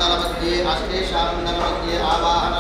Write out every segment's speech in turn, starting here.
मंडल मध्ये आश्लेषा मंडल मध्ये आवाहन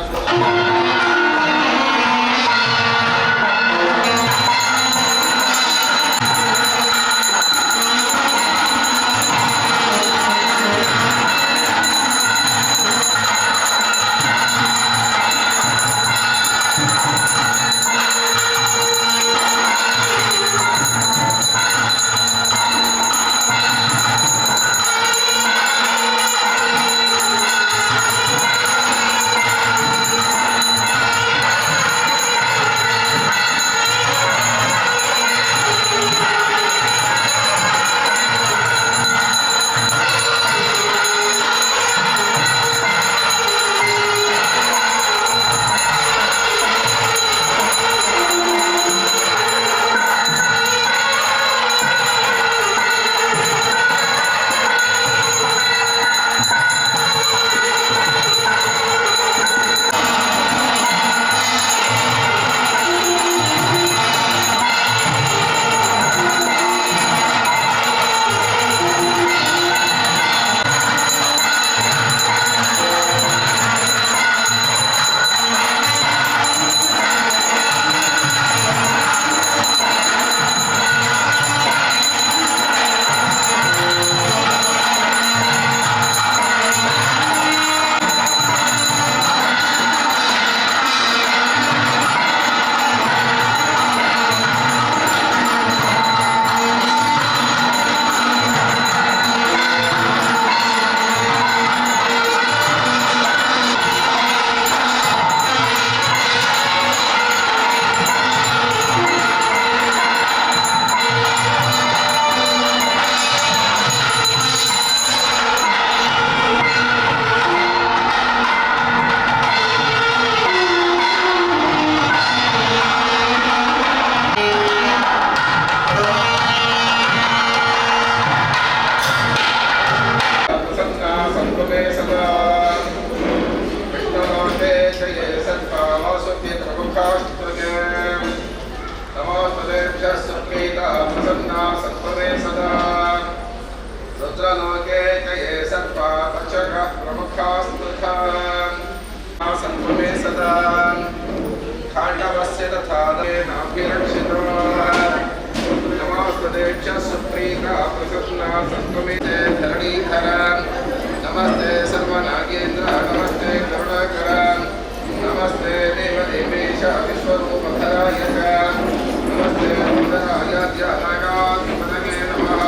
नमस्ते सर्वनागेन्द्र नमस्ते करुणाकर नमस्ते देवदेवेश विश्वरूपधराय च नमस्ते सुन्दराय ध्यानागाधिपतये नमः।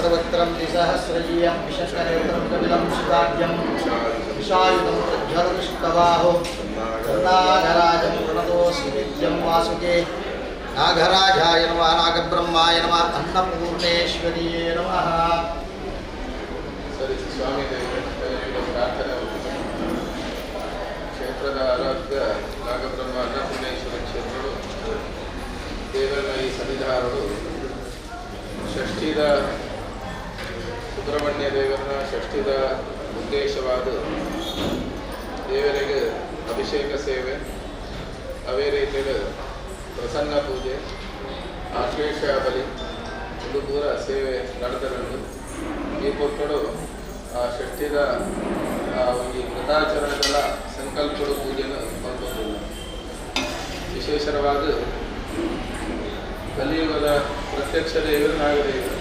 षड्वक्त्रं द्विसहस्रजीयं विशङ्कनेत्रं कपिलं शिवाद्यं विषायुधं प्रज्वलदुष्टबाहो नागराजं प्रणतोऽस्मि नित्यं वासुके नागराजाय नमः नागब्रह्माय नमः अन्नपूर्णेश्वर्ये नमः। ಸರಿ ಸ್ವಾಮಿ ದೇವರ ಪ್ರಾರ್ಥನೆ. ಕ್ಷೇತ್ರದ ಆರಾಧ್ಯ ನಾಗಬ್ರಹ್ಮ ಅನ್ನಪೂರ್ಣೇಶ್ವರ ಕ್ಷೇತ್ರಗಳು ದೇವರ ಈ ಸನ್ನಿಧಾನರು ಷಷ್ಠಿದ ಸುಬ್ರಹ್ಮಣ್ಯ ದೇವರನ ಷಷ್ಠಿದ ಉದ್ದೇಶವಾದ ದೇವರಿಗೆ ಅಭಿಷೇಕ ಸೇವೆ, ಅವೇ ರೀತಿಯಲ್ಲಿ ಪ್ರಸನ್ನ ಪೂಜೆ, ಆಶ್ಲೇಷ ಬಲಿ ಒಂದು ಪೂರ ಸೇವೆ ನಡೆದರುಂಡು. ಈ ಪೊರ್ತುಡು ಆ ಷಷ್ಠಿದ ಈ ವ್ರತಾಚರಣೆಗಳ ಸಂಕಲ್ಪಡು ಪೂಜೆಯನ್ನು ಮಲ್ಪೊಂದುಲ್ಲ. ವಿಶೇಷವಾದ ಕಲಿಯುಗದ ಪ್ರತ್ಯಕ್ಷ ದೇವರು ನಾಗದೇವರು,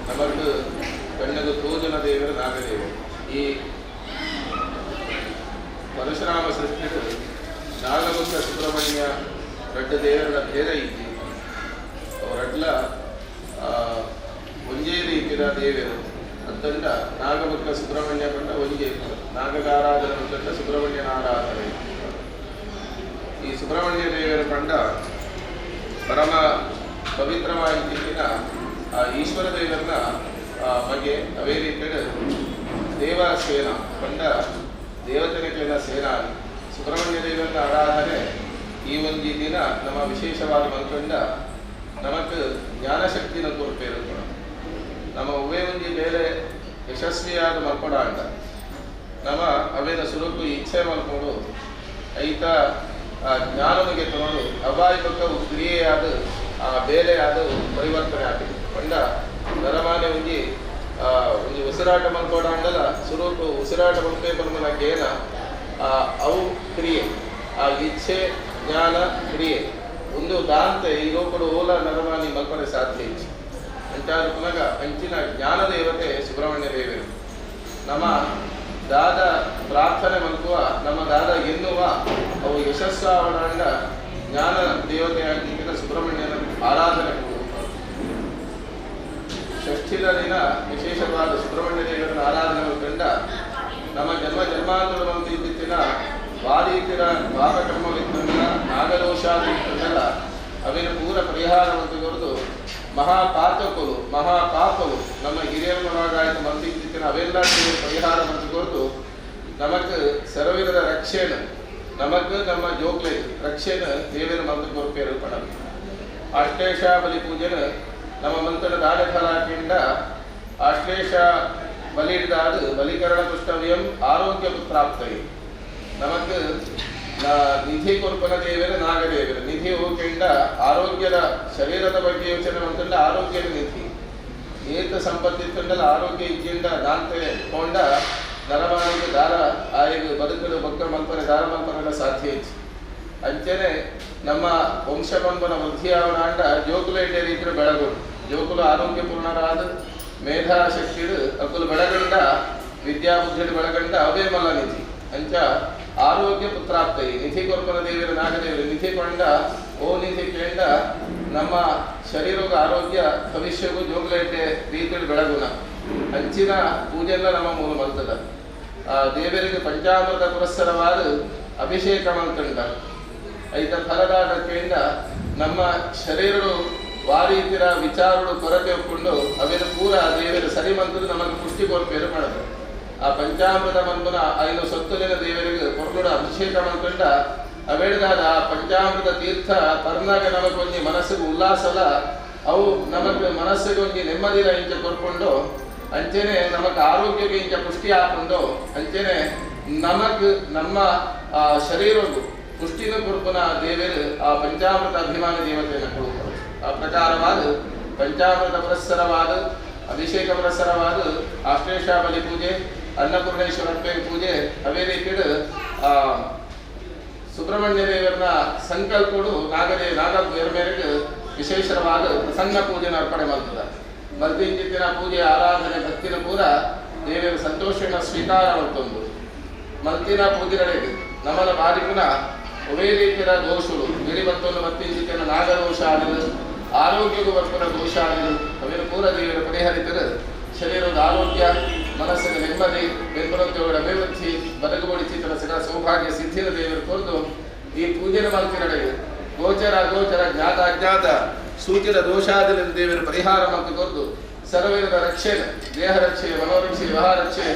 ನಮಗ್ ಕಣ್ಣದು ತೋಜನ ದೇವರು ನಾಗದೇವರು. ಈ ಪರಶುರಾಮ ಸೃಷ್ಟಿಡು ನಾಗಮುಖ ಸುಬ್ರಹ್ಮಣ್ಯ ರಡ್ಡ ದೇವರ ಭೇದ ಇದ್ದಿ ಅವರಡ್ಲ ಒಂಜೇ ರೀತಿಯ ದೇವರು ಅಂತಂಡ ನಾಗಮುಖ ಸುಬ್ರಹ್ಮಣ್ಯ ಕಂಡ ಒಂಜೇ ನಾಗಗಾರಾಧನೆ ಅಂತಂಡ ಸುಬ್ರಹ್ಮಣ್ಯನ ಆರಾಧನೆ. ಈ ಸುಬ್ರಹ್ಮಣ್ಯ ದೇವರ ಕಂಡ ಪರಮ ಪವಿತ್ರವಾಗಿದ್ದ ಆ ಈಶ್ವರ ದೇವರನ್ನ ಬಗ್ಗೆ ಅವೇ ರೀತಿಯ ದೇವಸೇನ ಕಂಡ ದೇವತೆಗಳ ಸೇನಾ ಸುಬ್ರಹ್ಮಣ್ಯ ದೇವರ ಆರಾಧನೆ ಈ ಒಂದು ದಿನ ನಮ್ಮ ವಿಶೇಷವಾದ ಮಲ್ಕೊಂಡ ನಮಕ್ ಜ್ಞಾನಶಕ್ತಿನ ಕೊರತೆ. ನಮ್ಮ ಉವೇ ಒಂಜಿ ಬೇರೆ ಯಶಸ್ವಿಯಾದ ಮಲ್ಕೊಡ ಅಂಡ ನಮ್ಮ ಅವೇನ ಸುರುಕು ಇಚ್ಛೆ ಮಲ್ಕೊಂಡು ಐತ ಆ ಜ್ಞಾನನಿಗೆ ತಗೊಂಡು ಅವಾಯಿ ಪಕ್ಕವು ಕ್ರಿಯೆಯಾದ ಆ ಬೇಲೆ ಆದ ಪರಿವರ್ತನೆ ಆಗಿದೆ. ಪಂಡ ನರಮಾನೆ ಒಂಜಿ ಒಂಜಿ ಉಸಿರಾಟ ಮಲ್ಕೊಡ ಅಂಡಲ ಸುರುಕು ಉಸಿರಾಟ ಮಲ್ಪೆ ಪನ್ಪುನ ಗೇನ ಅವು ಕ್ರಿಯೆ, ಆ ಇಚ್ಛೆ ಜ್ಞಾನ ಕ್ರಿಯೆ ಒಂದು ದಾಂತೆ ಈ ಲೋಕಡು ಓಲ ನರಮಾನಿ ಮಲ್ಪನೆ ಸಾಧ್ಯ ಇಚ್ಛೆ ಅಂಚಾದ ಪುನಗ ಅಂಚಿನ ಜ್ಞಾನ ದೇವತೆ ಸುಬ್ರಹ್ಮಣ್ಯ ದೇವರು. ನಮ್ಮ ದಾದ ಪ್ರಾರ್ಥನೆ ಮಲ್ಪುವ ನಮ್ಮ ದಾದ ಎನ್ನುವ ಅವು ಯಶಸ್ಸಾವಣಂಡ ಜ್ಞಾನ ದೇವತೆಯಾಗಿದ್ದ ಸುಬ್ರಹ್ಮಣ್ಯನ ಆರಾಧನೆ ಕೊಡುವ ಷಷ್ಠಿದ ದಿನ ವಿಶೇಷವಾದ ಸುಬ್ರಹ್ಮಣ್ಯ ದೇವರನ್ನ ಆರಾಧನೆ ಕಂಡ ನಮ್ಮ ಜನ್ಮ ಜನ್ಮಾಂತರವಂತ ಇದ್ದಿತ್ತಿನ ವಾರೀತಿರ ಪಾಪಕರ್ಮವಿತ್ತಂಡ ನಾಗದೋಷಾದಿತ್ತಂಡಲ್ಲ ಅವಿನ ಪೂರ ಪರಿಹಾರವಂತ ಕೊರದು ಮಹಾಪಾತಕರು ಮಹಾಪಾಪವು ನಮ್ಮ ಹಿರಿಯರೊಳಗಾಯ್ತು ಮಂತಿದ್ದಿತ್ತಿನ ಅವೆಲ್ಲ ಪರಿಹಾರ ಮಂತು ಕೊರದು ನಮಕ್ ಸರ್ವಿರದ ರಕ್ಷೆನು ನಮಕ್ ನಮ್ಮ ಜೋಕ್ಲೆ ರಕ್ಷೆನು ದೇವರ ಮಂತು ಕೊರಪೇರು ಪಣ. ಆಶ್ಲೇಷ ಬಲಿ ಪೂಜೆನು ನಮ್ಮ ಮಂತನ ದಾಡೆ ಫಲಾಕಿಂಡ ಆಶ್ಲೇಷ ಬಲಿ ಹಿಡಿದಾದು ಬಲಿಕರಣ ಪುಷ್ಟವ್ಯಂ ಆರೋಗ್ಯ ಪ್ರಾಪ್ತವಿ. ನಮಕ್ ನಿಧಿ ಕೊರ್ಪನ ದೇವರ ನಾಗದೇವರು ನಿಧಿ ಹೋಗಿಂಡ ಆರೋಗ್ಯದ ಶರೀರದ ಬಗ್ಗೆ ಯೋಚನೆ ಅಂತಂಡ ಆರೋಗ್ಯದ ನಿಧಿ ಏತ ಸಂಪತ್ತಿತ್ತಂಡಲ ಆರೋಗ್ಯ ಇಜ್ಜಿಂಡ ದಾಂತೆ ಕೊಂಡ ನರಮಾನಿಗೆ ದಾರ ಆಯಗ ಬದುಕಲು ಬಕ್ಕ ಮಲ್ಪನೆ ದಾರ ಮಲ್ಪನೆಲ್ಲ ಸಾಧ್ಯ ಇತ್ತು. ಅಂಚನೆ ನಮ್ಮ ವಂಶ ಪಂಪನ ವೃದ್ಧಿಯಾವನಾಂಡ ಜೋಕುಲ ಇಡ್ಡೆ ರೀತಿಯ ಬೆಳಗು ಜೋಕುಲು ಆರೋಗ್ಯಪೂರ್ಣರಾದ ಮೇಧಾಶಕ್ತಿಡು ಅಕುಲು ಬೆಳಗಂಡ ವಿದ್ಯಾಬುದ್ಧಿಡು ಬೆಳಗಂಡ ಅವೇ ಮಲ್ಲ ನಿಧಿ. ಅಂಚ ಆರೋಗ್ಯ ಪುತ್ರಾಪ್ತೈ ನಿಧಿ ಕೊರ್ಪನ ದೇವರ ನಾಗದೇವರು ನಿಧಿ ಕೊಂಡ ಓ ನಿಧಿ ಕೇಂಡ ನಮ್ಮ ಶರೀರದ ಆರೋಗ್ಯ ಭವಿಷ್ಯಗೂ ಜೋಗ್ಲೈಟೆ ರೀತಿಯಲ್ಲಿ ಬೆಳಗುಣ ಅಂಚಿನ ಪೂಜೆಲ್ಲ ನಮ್ಮ ಮೂಲ ಮಲ್ತದ. ಆ ದೇವರಿಗೆ ಪಂಚಾಮೃತ ಪುರಸ್ಸರವಾದ ಅಭಿಷೇಕ ಮಲ್ತಂಡ ಐತ ಫಲದಾದ ಕೇಂಡ ನಮ್ಮ ಶರೀರಡು ವಾರೀತಿರ ವಿಚಾರಡು ಕೊರತೆ ಒಪ್ಕೊಂಡು ಅವೇನು ಪೂರ ದೇವರು ಸರಿ ಮಂತದ್ದು ನಮಗೆ ಪುಷ್ಟಿ ಕೊರಪೇರು ಮಾಡೋದು. ಆ ಪಂಚಾಮೃತ ಮಂದನ ಐನು ಸೊತ್ತಲಿನ ದೇವರಿಗೆ ಕೊರಗುಡ ಅಭಿಷೇಕ ಮಂತಂಡ ಅವೇಡ್ದಾದ ಆ ಪಂಚಾಮೃತ ತೀರ್ಥ ಪರ್ನಾಗ ನಮಗೊಂಜಿ ಮನಸ್ಸಿಗೆ ಉಲ್ಲಾಸಲ ಅವು ನಮಗೆ ಮನಸ್ಸಿಗೆ ಒಂಜಿ ನೆಮ್ಮದಿನ ಇಂಚ ಕೊರ್ಕೊಂಡು ಅಂಚೆನೆ ನಮಗೆ ಆರೋಗ್ಯಕ್ಕೆ ಇಂಚ ಪುಷ್ಟಿ ಹಾಕೊಂಡು ಅಂಚೆನೆ ನಮಗ್ ನಮ್ಮ ಶರೀರಗೂ ಪುಷ್ಟಿನ ಕೊರ್ಪುನ ದೇವರು ಆ ಪಂಚಾಮೃತ ಅಭಿಮಾನಿ ದೇವತೆಯನ್ನು ಕೊಡುತ್ತಾರೆ. ಆ ಪ್ರಕಾರವಾದ ಪಂಚಾಮೃತ ಪುರಸ್ಸರವಾದ ಅಭಿಷೇಕ ಪುರಸ್ಸರವಾದ ಆಶ್ಲೇಷ ಬಲಿ ಪೂಜೆ ಅನ್ನಪೂರ್ಣೇಶ್ವರ ಪೂಜೆ ಅವೇ ರೀತಿಯು ಸುಬ್ರಹ್ಮಣ್ಯ ದೇವರನ್ನ ಸಂಕಲ್ಪಡು ನಾಗ ಮೇರೆಗೆ ವಿಶೇಷವಾದ ಪ್ರಸನ್ನ ಪೂಜೆನ ಅರ್ಪಣೆ ಮಾಡ್ತದ. ಮಲ್ದಿಂಚಿತ್ತಿನ ಪೂಜೆ ಆರಾಧನೆ ಭಕ್ತಿನ ಪೂರ ದೇವರ ಸಂತೋಷನ ಸ್ವೀಕಾರ ಮಾಡ್ತೊಂದು ಮಲ್ತಿನ ಪೂಜೆಗಳಿಗೆ ನಮ್ಮನ ಬಾರಿಕುನ ಒವೇ ರೀತಿಯ ದೋಷಗಳು ಬಿಳಿ ಬತ್ತೊಂದು ಮತ್ತಿಂಚಿತ್ತಿನ ನಾಗದೋಷ ಆದಿಲು ಆರೋಗ್ಯಕ್ಕೂ ಬರ್ಪುನ ದೋಷ ಆದಿಲು ಅವೇನು ಪೂರ ದೇವರ ಪರಿಹರಿತರು ಶರೀರದ ಆರೋಗ್ಯ ಮನಸ್ಸಿನ ನೆಮ್ಮದಿ ಬೆಂಬಲೋದ್ಯೋಗದ ಅಭಿವೃದ್ಧಿ ಬದುಕುಬಡಿ ಚಿತ್ರ ಸಕಲ ಸೌಭಾಗ್ಯ ಸಿದ್ಧಿನ ದೇವರು ಕೊರದು ಈ ಪೂಜೆನ ಮಲ್ತಿನಡೆಗೆ ಗೋಚರ ಅಗೋಚರ ಜ್ಞಾತ ಅಜ್ಞಾತ ಸೂಚಿತ ದೋಷಾದಿನ ದೇವರ ಪರಿಹಾರ ಮತ್ತು ಕೊರದು ಸರ್ವರದ ರಕ್ಷೆ ದೇಹ ರಕ್ಷೆ ಮನೋರಕ್ಷೆ ವ್ಯವಹಾರ ರಕ್ಷೆ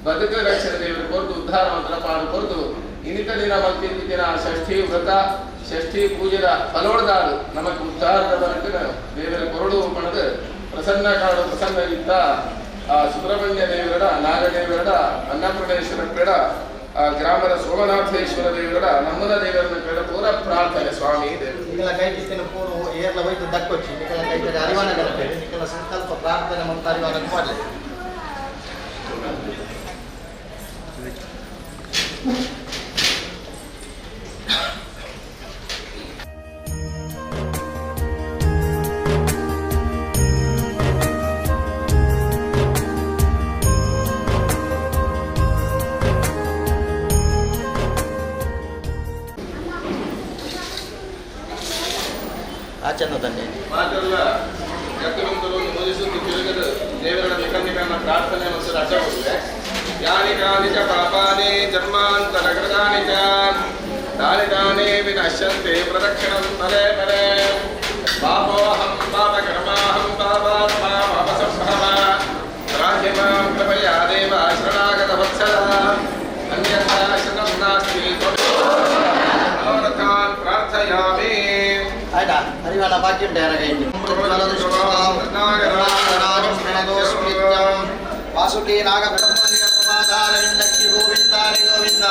ಬದುಕಿನ ರಕ್ಷಣೆ ದೇವರು ಕೊರದು ಉದ್ಧಾರ ಮಂತ್ರ ಪಾಡು ಕೊರದು ಇನ್ನಿತ ದಿನ ಮಲ್ತಿನ ಷಷ್ಠಿ ವ್ರತ ಷಷ್ಠಿ ಪೂಜೆದ ಫಲೋಡ್ದಾರು ನಮಗೆ ಉದ್ಧಾರದ ಬದುಕಿನ ದೇವರ ಕೊರಡು ಪಣದು ಪ್ರಸನ್ನ ಕಾಡು ಪ್ರಸನ್ನ ಇದ್ದ ಆ ಸುಬ್ರಹ್ಮಣ್ಯ ದೇವರ ನಾಗದೇವರ ಅನ್ನಪೂರ್ಣೇಶ್ವರ ಬೇಡ ಆ ಗ್ರಾಮದ ಸೋಮನಾಥೇಶ್ವರ ದೇವರ ನಮ್ಮನ ದೇವರನ್ನ ಬೇಡ ಪೂರ ಪ್ರಾರ್ಥನೆ ಸ್ವಾಮಿ ದೇವರು ನಿಕಲ ಕೈಟಿತ್ತಿನ ಪೂರ್ವ ಏರ್ಲ ಹೋಯ್ತು ದಕ್ಕೊಚ್ಚಿ ನಿಕಲ ಕೈತಡೆ ಅರಿವಾನ ಗಣಪೇಡಿ ನಿಕಲ ಸಂಕಲ್ಪ ಪ್ರಾರ್ಥನೆ ಮಂತ ಅರಿವಾನ ಮಾಡಲಿ. ಆಚರಣೆ ಮಾತ್ರಲ್ಲ ಜಗತ್ತೊಂದು ಮೋದಿಸುತ್ತ ತಿರುಗದು ದೇವರ ನಿಕನ್ನಿಕನ್ನ ಪ್ರಾರ್ಥನೆ ಮತ್ತು ರಚವುವೆ ಯಾನಿ ಕಾನಿ ಚ ಪಾಪಾನಿ ಜನ್ಮಾಂತರ ಕೃತಾನಿ ಚ ತಾನಿ ತಾನೇ ವಿನಶ್ಯಂತೆ ಪ್ರದಕ್ಷಿಣಂ ಪದೇ ಪದೇ ಪಾಪೋಹಂ ಪಾಪಕರ್ಮಾಹಂ ಪಾಪಾತ್ಮಾ ಪಾಪಸಂಭವ ತ್ರಾಹಿ ಮಾಂ ಕೃಪಯಾ ದೇವ ಶರಣಾಗತ ವತ್ಸಲ ಅನ್ಯಥಾ ಶರಣಂ ನಾಸ್ತಿ ಮನೋರಥಾನ್ ಪ್ರಾರ್ಥಯಾಮಿ. ಆಯ್ತಾ ಹರಿವಾಣ ಬಾಕಿ ಉಂಟು ಯಾರ ಕೈಗೆ ವಾಸುಕಿ ನಾಗಬ್ರಹ್ಮಣ್ಯ ಗೋವಿಂದ ಗೋವಿಂದ.